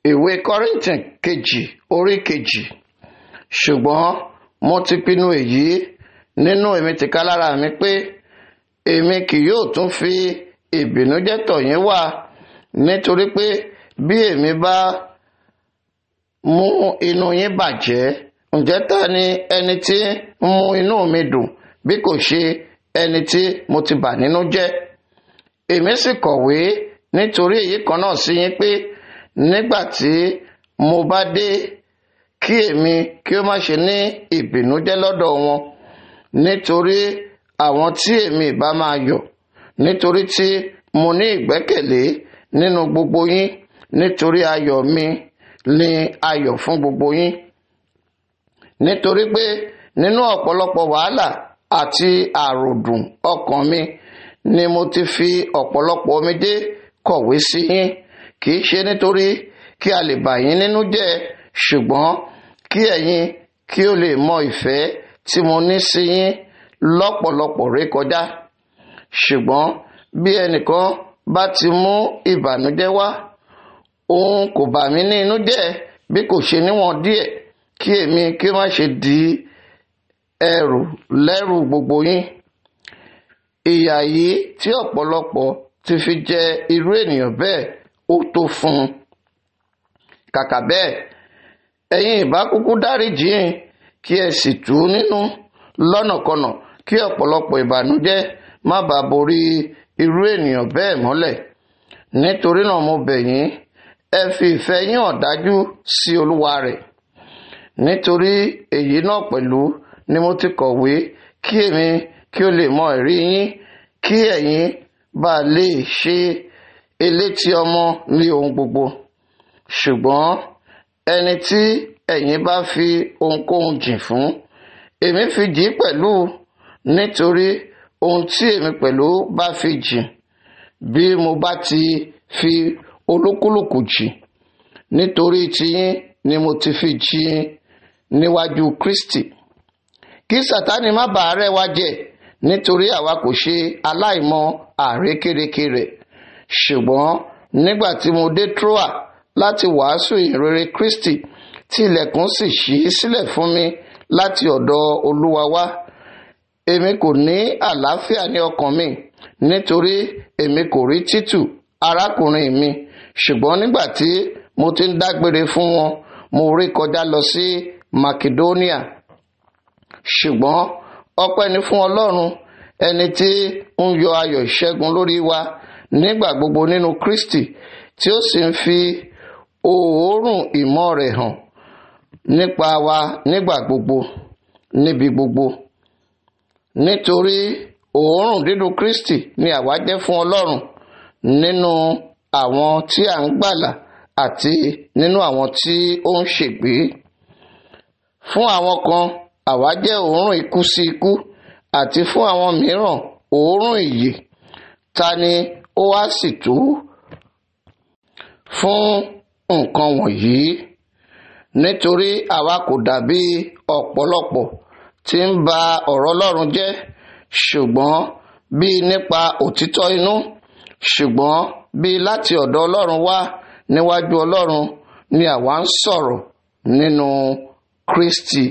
Ìwé Kọ́ríńtì kejì orí 2. Ṣùgbọ́n mo ti pinnu èyí nínú èmi tìkálára mi pé èmi kì yóò tún fi ìbìnújẹ́ tọ̀ yín wá, nítorí pé bí èmi bá mú inú yín bàjẹ́, ǹjẹ́ ta ni ẹni tí ń mú inú mi dùn bí kò ṣe ẹni tí mo ti bà nínú jẹ́? Èmi sì kọ̀wé nítorí èyí kan náà sí yín pé nígbà tí mo bá dé, kí èmi kí ó má ṣe ní ìbìnújẹ́ lọ́dọ̀ wọn, nítorí àwọn tí èmi ìbá máa yọ̀, nítorí tí mo ní ìgbẹ́kẹ̀lé nínú gbogbo yín, nítorí ayọ̀ mi ni ayọ̀ fún gbogbo yín. Nítorí pé nínú ọ̀pọ̀lọpọ̀ wàhálà àti àròdùn ọkàn mi ni mo ti fi ọ̀pọ̀lọpọ̀ omijé kọ̀wé sí yín, kì í ṣe nítorí kí a lè bà yín nínú jẹ́, ṣùgbọ́n kí ẹ̀yin kí ó lè mọ ìfẹ́ tí mo ní sí yín lọ́pọ̀lọpọ̀ rékọjá. Ṣùgbọ́n bí ẹnìkan bá ti mú ìbànújẹ́ wá, òun kò bà mí ní inú jẹ́ bí kò ṣe níwọ̀n díẹ̀, kí èmi kí ó má ṣe di ẹrù lẹ́rù gbogbo yín. Ìyà yìí tí ọ̀pọ̀lọpọ̀ ti fi jẹ irú ènìyàn bẹ́ẹ̀ ó tó fún un. Kàkà bẹ́ẹ̀, ẹ̀yin ìbá kúkú dáríjì ín, kí ẹ sì tù ú nínú lọ́nàkọnà, kí ọ̀pọ̀lọpọ̀ ìbànújẹ́ má bàa borí irú ènìyàn bẹ́ẹ̀ mọ́lẹ̀. Nítorí náà mo bẹ̀ yín, ẹ fi ìfẹ́ yín hàn dájú sí Olúwa rẹ̀. Nítorí èyí náà pẹ̀lú ni mo ti kọ̀wé, kí èmi kí ó lè mọ ẹ̀rí yín, kí ẹ̀yin bá lè ṣe elétí ọmọ ní ohun gbogbo. Ṣùgbọ́n ẹni tí ẹ̀yin bá fi ohunkóhun jìn fún, èmi fi jì í pẹ̀lú, nítorí ohun tí èmi pẹ̀lú bá fi jìn, bí mo bá ti fi olúkúlùkù jìn, nítorí tiyín ni mo ti fi jìn níwájú Kristi. Kí Sátánì má bàa rẹ́ wa jẹ, nítorí àwa kò ṣe aláìmọ̀ àrékérekè rẹ̀. Ṣùgbọ́n nígbà tí mo dé Troa láti wàásù ìhìnrere Kristi, tí ilẹ̀kùn sì ṣí sílẹ̀ fún mi láti ọ̀dọ̀ Olúwa wá, èmi kò ní àlàáfíà ní ọkàn mi, nítorí èmi kò rí Títù arákùnrin mi. Ṣùgbọ́n nígbà tí mo ti ń dágbére fún wọn, mo rí kọjá lọ sí Makedonia. Ṣùgbọ́n ọpẹ́ ni fún Ọlọ́run, ẹni tí ń yọ ayọ̀ ìṣẹ́gun lórí wa nígbà gbogbo nínú Kristi, tí ó sì ń fi òórùn ìmọ́ rẹ̀ hàn nípa wa nígbà gbogbo, níbi gbogbo. Nítorí òórùn dídùn Kristi ni àwa jẹ́ fún Ọlọ́run nínú àwọn tí à ń gbàlà àti nínú àwọn tí ó ń ṣègbé. Fún àwọn kan, àwa jẹ́ òórùn ikú sí ikú, àti fún àwọn mìíràn òórùn ìyè. Ta ni ó wá sì tó fún nǹkan wọ̀nyí? Nítorí àwa kò dàbí ọ̀pọ̀lọpọ̀ tí ń ba ọ̀rọ̀ Ọlọ́run jẹ́, ṣùgbọ́n bí nípa òtítọ́ inú, ṣùgbọ́n bí láti ọ̀dọ̀ Ọlọ́run wá níwájú Ọlọ́run ni àwa ń sọ̀rọ̀ nínú Kristi.